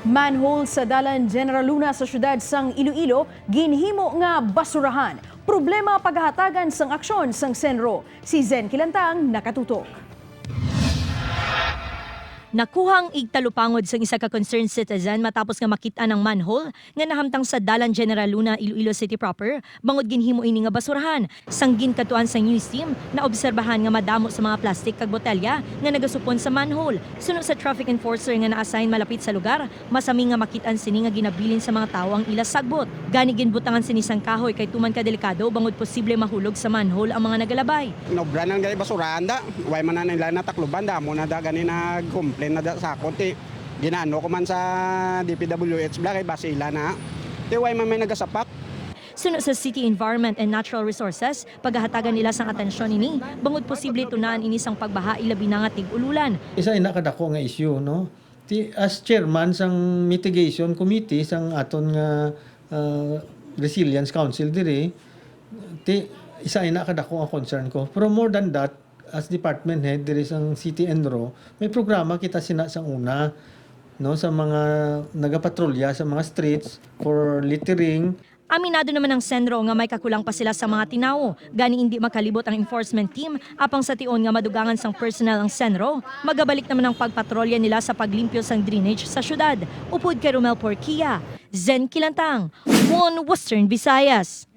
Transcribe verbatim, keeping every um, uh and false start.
Manhole sa Dalan General Luna sa siyudad sang Iloilo ginhimo nga basurahan. Problema paghatagan sang aksyon sang Senro. Si Zen Kilantang nakatutok. Nakuha ang igtalupangod sang isa ka concerned citizen matapos nga makit-an ang manhole nga nahamtang sa Dalan General Luna, Iloilo City proper, bangod ginhimo ini nga basurahan. Sang ginkadtuan sang news team, naobserbahan nga madamo sa mga plastik kag botelya nga nagasupon sa manhole. Suno sa traffic enforcer nga na-assign malapit sa lugar, masami nga makit-an sini nga ginabilin sa mga tawo ang ila sagbot. Gani ginbutangan sini sang kahoy kay tuman ka delikado bangod posible mahulog sa manhole ang mga nagalabay. Naubra na gani basurahan da. Way man na nila natakluban, damo na da gani nag-complain na da sa akon. Ti, ginano ko man sa D P W H bala kay basi ila na. Ti, way man may nagasapak. Suno sa City Environment and Natural Resources, pagahatagan nila sang atensyon ini, bangod posible tunaan ini sang pagbaha, ilabi na nga tig-ululan. Isa ina kadako nga issue, no? Ti, as chairman sang mitigation committee sang aton nga, ah, Resilience Council diri, ti, isa ina kadako nga concern ko. Pero more than that, as department head diri sang City Enro, may programa kita sina sang una, no, sa mga nagapatrolya sa mga streets for littering. Aminado naman ang Senro nga may kakulang pa sila sa mga tinawo, gani indi makalibot ang enforcement team, apang sa tion nga madugangan sang personnel ang Senro, magabalik naman ang pagpatrolya nila sa paglimpyo sang drainage sa syudad. Upod kay Romel Porquia, Zen Kilantang, One Western Visayas.